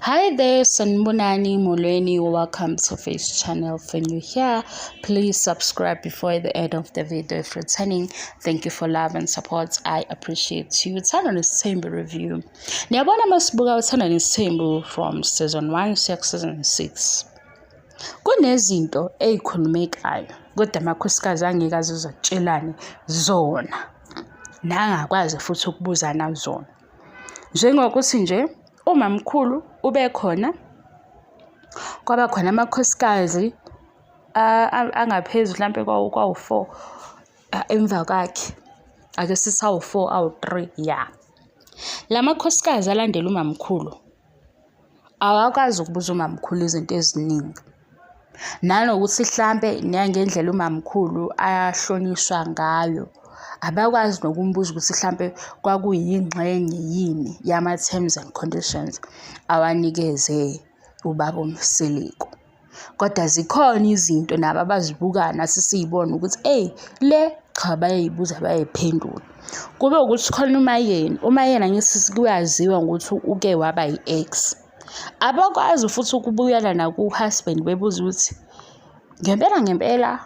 Hi there, Sanibonani Molweni. Welcome to Face Channel. If you're new here, please subscribe before the end of the video. If returning, thank you for love and support. I appreciate you. Uthando Nesithembu review. Niyabona masibuka Uthando Nesithembu from season 1 siya season 6. Kunezinto ey'khulumekayo kodwa amakhosikazi angeke aze azotshelane zona nangakwazi futhi ukubuzana zona. Njengokuthi nje umamkhulu ubekhona, kwaba khona amakhosikazi angaphezu hlampe kwawu-four emva kwakhe. Ake sithi awu-four, awu-three, ya. La makhosikazi alandela umamkhulu awakwazi ukubuza umamkhulu izinto eziningi. Nanokuthi hlampe nangendlela umamkhulu ahlonishwa ngayo, abakwazi nokumbuza ukuthi hlampe kwakuyingxenye yini yama-terms and conditions awanikeze ubaba uMseleku. Kodwa zikhona izinto nabo abazibukayo nathi siy'bone ukuthi eyi le cha bayayibuza bayayiphendula. Kube ukuthi khona uMaYeni, uMaYeni angithi kuyaziwa ngokuthi uke waba yi-ex. Abakwazi futhi ukubuyela naku-husband bebuze ukuthi ngempela ngempela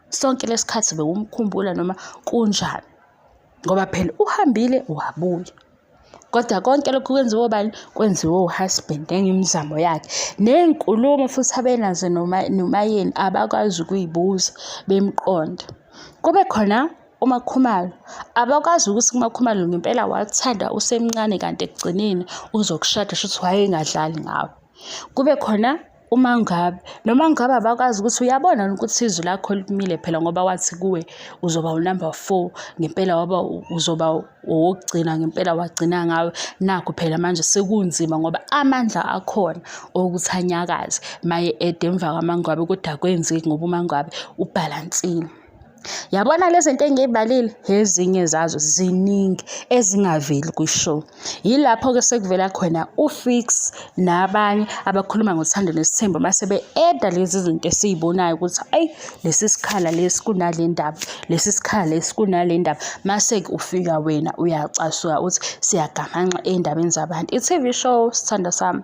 sonke lesikhathi bewumkhumbula noma kunjani ngoba phela uhambile wabuya. Kodwa konke lokhu kwenziwa obani? Kwenziwa u-husband ngemizamo yakhe. Ney'nkulumo futhi abenazo noMaYeni abakwazi ukuyibuza bemqonde. Kube khona uMaKhumalo, abakwazi ukuthi uMaKhumalo ngempela wakuthanda usemncane kanti ekugcineni uzokushada shuthi wayengadlali ngawe. Kube khona uMaNgabe, noMaNgabe abakwazi ukuthi uyabona ukuthi izwi lakho limile phela ngoba wathi kuwe uzoba unumber four, ngempela waba uzoba owokugcina ngempela wagcina ngawe. Nakhu phela manje sekunzima ngoba amandla akhona okuthi anyakaze maye ede emva kwaMaNgwabe kodwa akwenzeki ngoba uMaNgwabe ubhalansile. Yabona lezi zinto engiy'balile, ezinye zazo ziningi ezingaveli kwi-show. Yilapho-ke sekuvela khona uFix nabanye abakhuluma ngothando nesithembu mase be-eda lezi zinto esiy'bonayo ukuthi ayi lesi sikhala lesi kunale ndaba, lesi sikhala lesi kunale ndaba. Mase-ke ufika wena uyacasuka uthi siyagamanxa ey'ndabeni zabantu. I-T_V show sithandwa sami.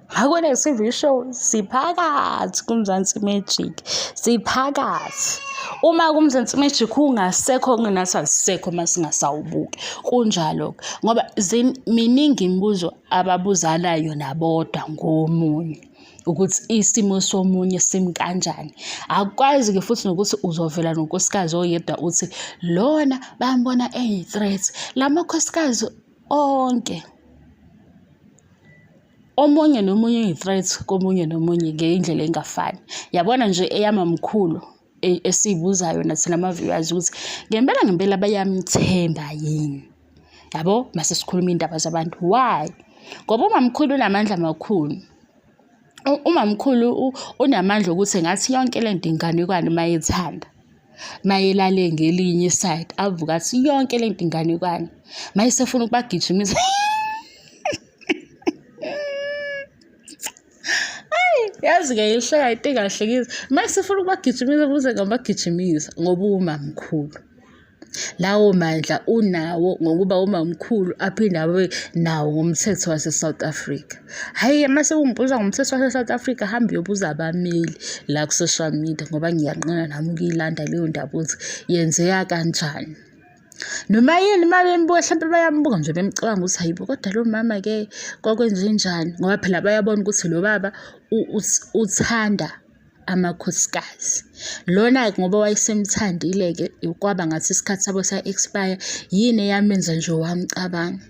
Akune-T_V show siphakathi kuMzansi Magic, siphakathi. Uma kuMzansi Magic ungasekho kungathi asisekho uma singasawubuki. Kunjalo-ke ngoba miningi imibuzo ababuzana yona bodwa ngomunye ukuthi isimo somunye simi kanjani. Akukwazi-ke futhi nokuthi uzovela nonkosikazi oyedwa uthi lona bambona eyi-threat. La makhosikazi onke omunye nomunye uyi-threat komunye nomunye ngeyindlela engafani. Yabona nje eyamamkhulu esiyibuzayo nathi thina ama-viewers ukuthi ngempela ngempela bayamthemba yini? Yabo mase sikhuluma iy'ndaba zabantu, why? Ngoba umamkhulu unamandla amakhulu. Umamkhulu unamandla okuthi engathi yonke le nto inganekwane uma ethanda. Mayelale ngelinye isayidi avuke athi yonke le nto inganekwane. Mayesefuna ukubagijimisa Ayi, yazi-ke ihleka into engahlekisi. Mayesefuna ukubagijimisa futhi engabagijimisa ngoba uwumamkhulu. Lawo mandla unawo ngokuba umamkhulu aphinde abe nawo ngomthetho wase-South Africa. Hhayi uma sekungibuza ngomthetho wase-South Africa hamba uyobuza abameli la ku-social media ngoba ngiyanqena nami ukuyilanda leyo ndaba ukuthi yenzeka kanjani. Noma yini uma bembuka hlampe bayambuka nje bemcabanga ukuthi hhayi bo kodwa lo mama-ke kwakwenzenjani ngoba phela bayabona ukuthi lo baba uthanda amakhosikazi. Lona-ke ngoba wayesemthandile-ke kwaba ngathi isikhathi sabo sa-expire, yini eyamenza nje wamcabanga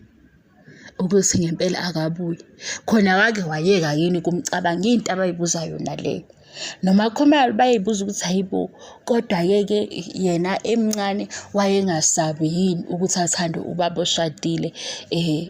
ukuthi ngempela akabuye. Khona wake wayeka yini ukumcabanga, into abayibuza yona leyo. NoMaKhumalo bayibuza ukuthi hhayi bo, kodwa-ke ke yena emncane wayengasabi yini ukuthi athande ubaba oshadile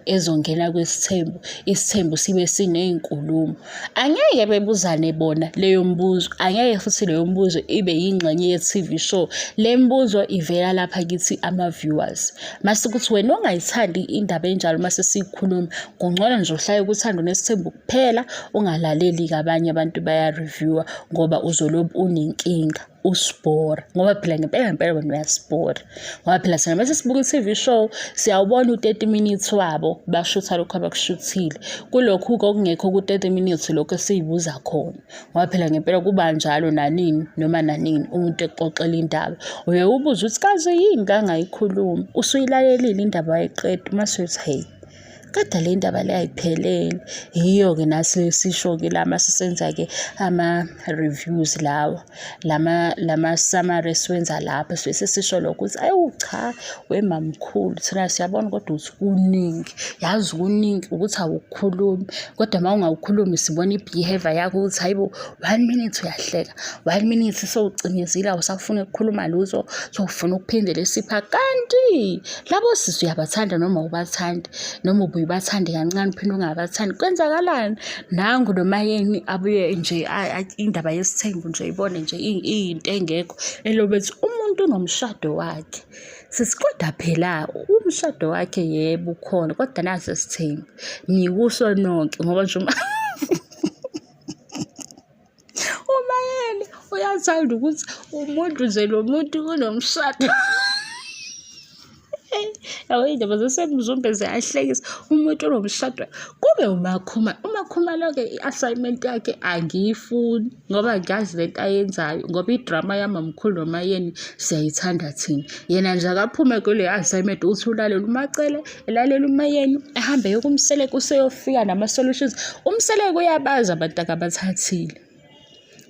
ezongena kwisithembu, isithembu sibe siney'nkulumo. Angeke bebuzane bona leyo mbuzo, angeke futhi leyo mbuzo ibe yingxenye ye-T_V show. Le mbuzo ivela lapha kithi ama-viewers. Mase kuthi wena ongayithandi indaba enjalo mase siyikhuluma, kungcono nje uhlale kuThando Nesithembu kuphela, ungalaleli-ke abanye abantu baya-review-a ngoba uzolobu unenkinga. Usibhora ngoba phela ngempela ngempela wena uyasibhora ngoba phela thina mase sibuka i-TV show siyawubona u-30 minutes wabo bashutha lokhu abakushuthile kulokhu-ke okungekho ku-30 minutes lokhu esiyibuza khona ngoba phela ngempela kuba njalo nanini noma nanini umuntu exoxela indaba uye ubuze ukuthi kaze yini kangayikhulumi usuyilalelile indaba wayiqeda uma suthi hey Kodwa le ndaba le ayiphelele. Yiyo-ke nasi sisho-ke la masisenza-ke ama-reviews lawa, lama-summary esiwenza lapha sisuke sesisho lokho ukuthi awu cha wemamkhulu thina siyabona kodwa ukuthi kuningi, yazi kuningi ukuthi awukukhulumi kodwa uma ungawukhulumi sibona i-behaviour yakho ukuthi hhayi bo, one minute uyahleka, one minute sewucimezile awusafuni ukukhuluma lutho, sewufuna ukuphindela esipha kanti labo sisi uyabathanda noma awubathandi noma ubuye ubathande kancane uphinde ungabathandi kwenzakalani nangu nomayeni abuye nje indaba yesithembu nje ibone nje iyinto engekho elobethi umuntu unomshado wakhe sisi kodwa phela umshado wakhe yebo ukhona kodwa nasi isithembu nikuso nonke ngoba nje Umayeni uyathanda ukuthi umuntu nje lo muntu unomshado. Yabo iy'ndaba zasemzumbe ziyahlekisa. Umuntu unomshado kube uMakhumalo. UMakhumalo-ke i-assignment yakhe angiyifuni ngoba ngiyazi le nto ayenzayo ngoba idrama yamamkhulu noMayeni siyayithanda thina. Yena nje akaphume kule assignment uthi ulalela uMaCele elalela uMayeni ahambe eye kuMseleku useyofika nama-solutions. UMseleku uyabazi abantu akabathathile.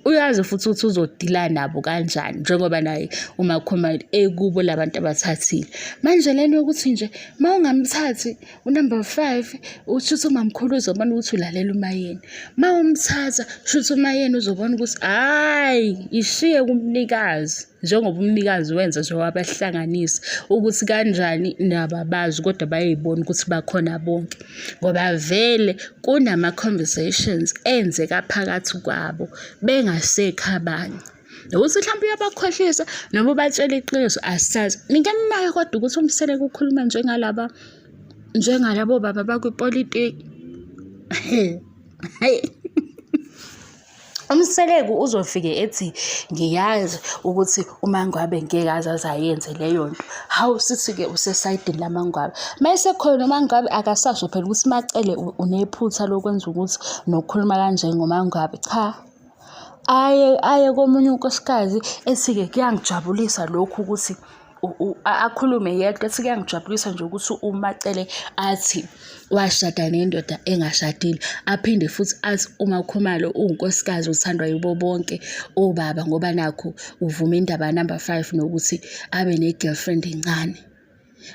Uyazi futhi ukuthi uzodila nabo kanjani njengoba naye uMakhumalo ekubo labantu abathathile. Manje lento yokuthi nje uma ungamthathi unumber 5 ushuthi umamkhulu uzobona ukuthi ulalela uMayeni. Uma umthatha shuthi uMayeni uzobona ukuthi hhayi ishiye kumnikazi. Njengoba umnikazi wenza nje wabahlanganisa ukuthi kanjani nabo abazi kodwa bayayibona ukuthi bakhona bonke ngoba vele kunama-conversations enzeka phakathi kwabo bengasekho abanye. Nokuthi mhlawumbe uyabakhohlisa noma ubatshela iqiniso asazi. Nike ninake kodwa ukuthi uMseleku ukhuluma njengalaba njengalabo baba bakwipolitiki. Hayi. UMseleku uzofike ethi ngiyazi ukuthi uMangwabe ngeke aze aze ayenze leyo nto. Hawu sithi-ke usesayidini laMangwabe. Uma esekhona uMangwabe akasasho phela ukuthi MaCele unephutha lokwenza ukuthi nokukhuluma kanje ngoMangwabe. Cha, aye aye komunye unkosikazi ethi-ke kuyangijabulisa lokhu ukuthi akhulume yedwa ethi kuyangijabulisa nje ukuthi uMaCele athi washada nendoda engashadile, aphinde futhi athi uMaKhumalo uwunkosikazi othandwa yibo bonke obaba ngoba nakhu uvuma indaba number 5 nokuthi abe ne-girlfriend encane.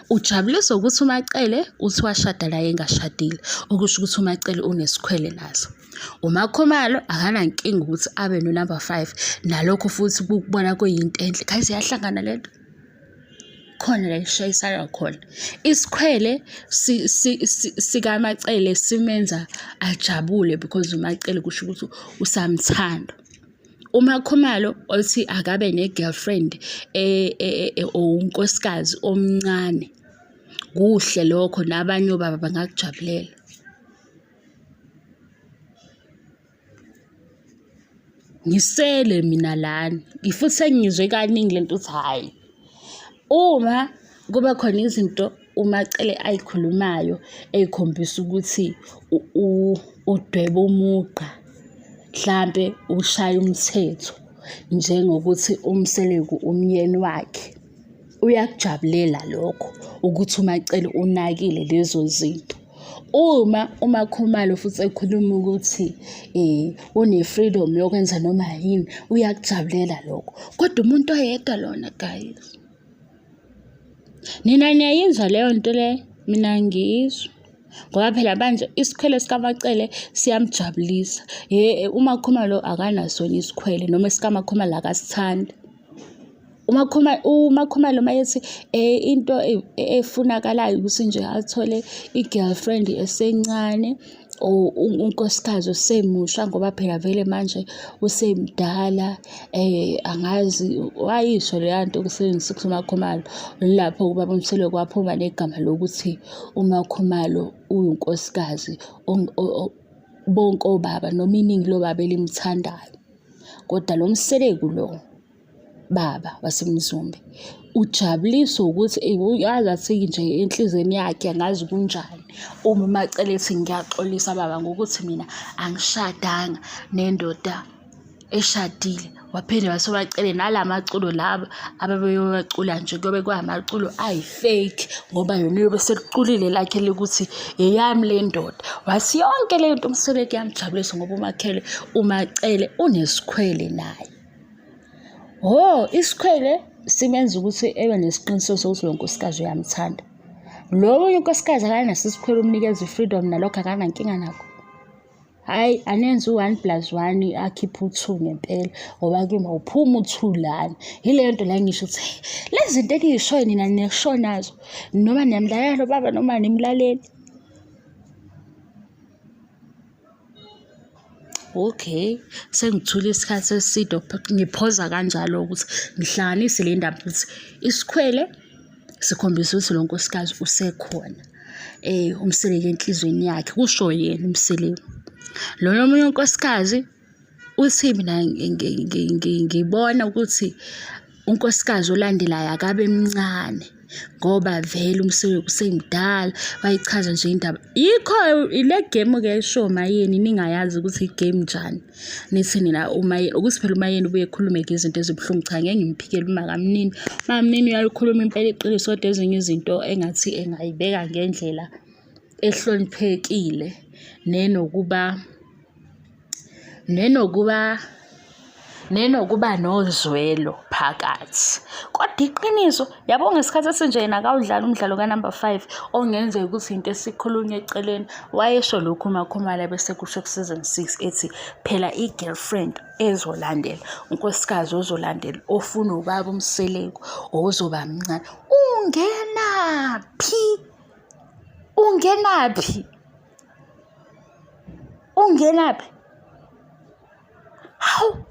Ujabuliswa ukuthi uMaCele uthi washada naye engashadile, okusho ukuthi uMaCele unesikhwele naso. UMaKhumalo akanankinga ukuthi abe no-number 5 nalokho futhi kukubona kuyinto enhle. Guys, iyahlangana le nto. Khona la ishayisana khona. Isikhwele sikaMaCele simenza ajabule because uMaCele kusho ukuthi usamthanda. UMaKhumalo othi akabe ne-girlfriend or unkosikazi omncane, kuhle lokho nabanye obaba bangakujabulela. Ngisele mina lana futhi sengiyizwe kaningi le nto ukuthi hhayi, uma kuba khona izinto uMaCele ayikhulumayo ey'khombisa ukuthi udweba umugqa hlampe ushaya umthetho njengokuthi uMseleku umyeni wakhe, uyakujabulela lokho ukuthi uMaCele unakile lezo zinto. Uma uMaKhumalo futhi ekhuluma ukuthi une-freedom yokwenza noma yini, uyakujabulela lokho. Kodwa umuntu oyedwa lona guys. Nina niyayizwa leyo nto leyo? Mina angiyizwa. Ngoba phela manje isikhwele sikaMaCele siyamjabulisa. UMaKhumalo akanaso isikhwele noma esikaMaKhumalo akasithandi. UMaKhumalo uma ethi into efunakalayo ukuthi nje athole i-girlfriend esencane or unkosikazi osemusha ngoba phela vele manje usemdala angazi wayisho leya nto ku-season 6 uMaKhumalo. Lapho ubaba uMseleku waphuma negama lokuthi uMaKhumalo uwunkosikazi bonke obaba noma iningi lobaba elimthandayo. Kodwa lo Mseleku lo. baba waseMzumbe. Ujabuliswa ukuthi uyazi athi nje enhliziyweni yakhe angazi kunjani uma uMaCele ethi ngiyaxolisa baba ngokuthi mina angishadanga nendoda eshadile. Waphinde wase wacele nala maculo laba ababeyowacula nje kuyobe kwamaculo ayi-fake ngoba yona uyobe seliculile lakhe likuthi eyami le ndoda. Wathi yonke le nto uMseleku iyamjabulisa ngoba uMakhele uMaCele unesikhwele naye. Hho, isikhwele simenza ukuthi ebe nesiqiniseko sokuthi lo nkosikazi uyamthanda. Lo omunye unkosikazi akanaso isikhwele umnikeza i-freedom nalokho akanankinga nakho. Hhayi, anenze u-one plus one akhiphe u-two ngempela ngoba kimi awuphumi u-two lana. Yileyo nto la engisho ukuthi lezi zinto eniy'shoyo nina nisho nazo noma niyamlalela lo baba noma animlaleli. Okay, sengithule isikhathi eside ngiphoza kanjalo ukuthi ngihlanganise le ndaba ukuthi isikhwele sikhombisa ukuthi lo nkosikazi usekhona uMseleku enhliziyweni yakhe, kusho yena uMseleku. Lona omunye unkosikazi uthi mina ngibona ukuthi unkosikazi olandelayo akabe mncane ngoba vele uMseleku usemdala, wayichaza nje indaba. Yikho ile gemu-ke esho uMaYeni ningayazi ukuthi igemu njani. Nithi nina uMaYeni, ukuthi phela uMaYeni ubuye ekhulume ngezinto ezibuhlungu, cha ngeke ngimphikele uMakamnini. UMakamnini uyalikhuluma impela iqiniso kodwa ezinye izinto engathi engayibeka ngendlela ehloniphekile nenokuba nenokuba nenokuba nozwelo phakathi. Kodwa iqiniso, yabo ngesikhathi esinje yena akawudlali umdlalo ka-number five ongenzeka ukuthi into esikhulunywa eceleni. Wayesho lokhu uMakhumalo bese kusho ku-season six ethi phela i-girlfriend ezolandela, unkosikazi ozolandela ofuna ubaba uMseleku ozoba mncane. Ungenaphi? Ungenaphi? Ungenaphi? Hawu!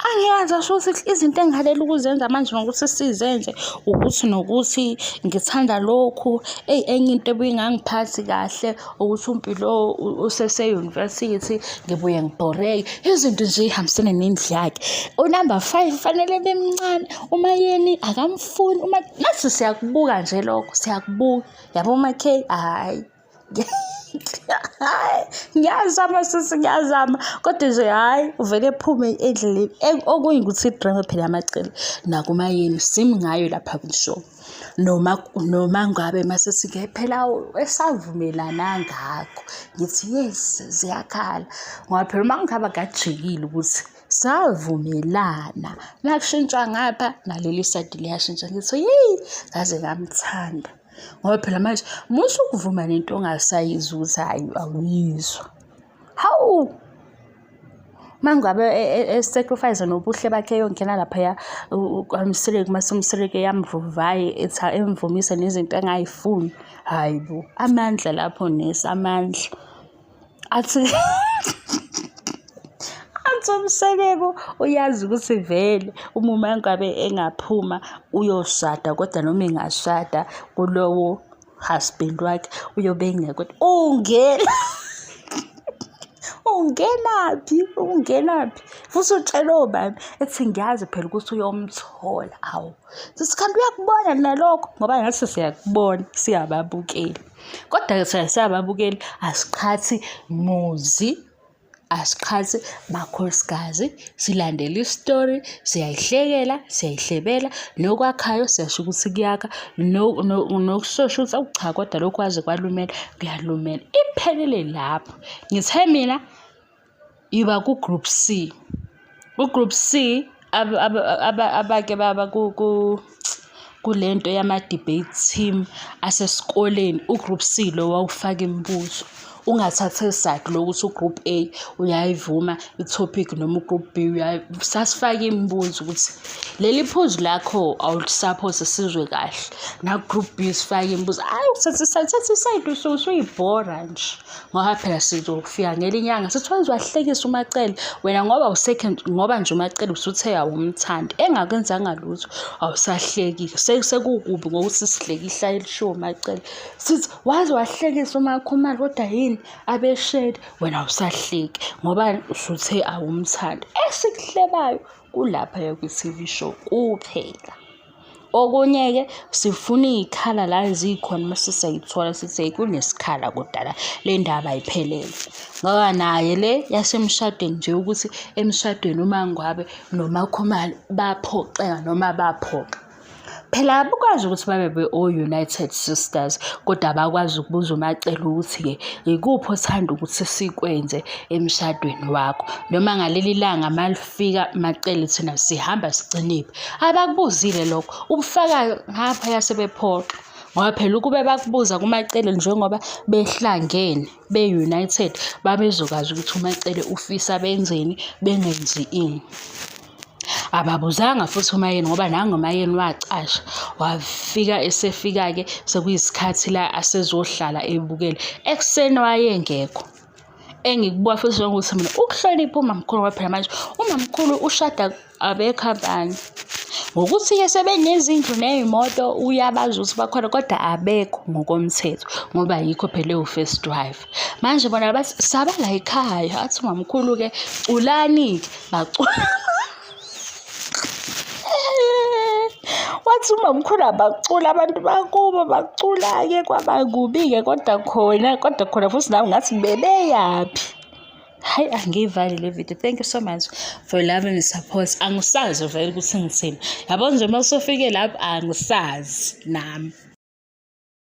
Angiyazi asho ukuthi izinto engihalela ukuzenza manje ngokuthi sizenze ukuthi nokuthi ngithanda lokhu. Eyi enye into ebuye ingangiphathi kahle ukuthi uMpilo usese-university ngibuye ngibhoreke. Izinto nje ey'hambisana nendlu yakhe. Unamba five fanele ebe mncane, uMayeni akamfuni uma nathi siyakubuka nje lokho siyakubuka. Yabo uMaK hhayi. Ngiyazama sisi ngiyazama kodwa nje hhayi uvele ephume endleleni okunye ukuthi idrama phela amacele nakumayeni simi ngayo lapha kwishow noma noma ngabe mase sike phela esavumelana ngakho ngithi yes ziyakhala ngoba phela uma ngihamba kajikile ukuthi savumelana nakushintsha ngapha naleli sadi liyashintsha ngithi yeyi ngaze ngamthanda. Ngoba phela manje musa ukuvuma nento ongasayizwa ukuthi hhayi awuyizwa. Hawu! Uma ngabe e-sacrifice nobuhle bakhe eyongena laphaya kwaMseleku mase uMseleku eyamvuvaye ethi emvumisa nezinto engayifuni. Hhayi bo, amandla lapho nesi amandla. Athi athi uMseleku uyazi ukuthi vele uma uMaNgwabe engaphuma uyoshada kodwa noma engashada kulowo husband wakhe uyobe engekho. Ungena ungenaphi ungenaphi futhi utshela obani ethi ngiyazi phela ukuthi uyomthola awu sithi kanti uyakubona nalokho ngoba ngathi siyakubona siyababukeli. Kodwa-ke thina singababukeli asiqhathi muzi, asiqhathi makhosikazi, silandela isitori, siyayihlekela, siyayihlebela, nokwakhayo siyasho ukuthi kuyakha, nokushosha ukuthi awu cha kodwa lokhu kwaze kwalumela, kuyalumela. Iphelele lapho. Ngithe mina iba ku-group C. Ku-group C abake baba kule nto yama-debate team asesikoleni, u-group C lo wawufaka imibuzo. Ungathathi isayidi lokuthi u-group A uyayivuma i-topic noma u-group B sasifaka imibuzo ukuthi leli phuzu lakho awulisaphothi sizwe kahle. Naku-group B sifake imibuzo, hhayi ukuthatha isayidi, thatha isayidi usuke usuyibhora nje. Ngoba phela sizofika ngelinye ilanga sithi waze wahlekisa uMaCele wena ngoba usekho ngoba nje uMaCele usuthe awumthandi engakwenzanga lutho awusahleki sekukubi ngokuthi sihleke ihlaya elishiwo uMaCele sithi waze wahlekisa uMaKhumalo kodwa yini abesheli wena awusahleki ngoba usuthe awumthandi esikuhlebayo. kulaphaya kwi-T_V show kuphela. Okunye-ke sifuna iy'khala la ezikhona mase siyayithola sithi hheyi kunesikhala kodwa la, le ndaba ayiphelele. Ngoba naye le yasemshadweni nje ukuthi emshadweni uMaNgwabe noMaKhumalo baphoxeka noma baphoxa. Phela abakwazi ukuthi babe be-o-United Sisters kodwa abakwazi ukubuza uMaCele ukuthi-ke ikuphi othanda ukuthi sikwenze emshadweni wakho noma ngaleli langa malifika Macele thina sihamba sigciniphi. Abakubuzile lokho, ubufakayo ngaphaya sebephoqa ngoba phela ukube bakubuza kuMaCele njengoba behlangene be-united babezokwazi ukuthi uMaCele ufisa benzeni bengenzi ini. Ababuzanga futhi uMayeni ngoba nangu uMayeni wacasha wafika esefika-ke sekuyisikhathi la asezohlala ebukele. Ekuseni wayengekho. Engikubuka futhi njengokuthi mina ukuhlonipha umamkhulu ngoba phela manje umamkhulu ushada abekho abanye. Ngokuthi-ke sebenezindlu ney'moto uyabazi ukuthi bakhona kodwa abekho ngokomthetho ngoba yikho phela ewu-first wife. Manje bona bathi saba la ekhaya athi umamkhulu-ke culani-ke bacula. Wathi umamkhulu abacula abantu bakubo bacula-ke kwaba kubi-ke kodwa khona kodwa khona futhi nami ngathi bebeyaphi. Hayi angiyivali le video. Thank you so much for loving and support. Angisazi vele ukuthi ngithini. Yabo nje uma usufike lapho angisazi nami.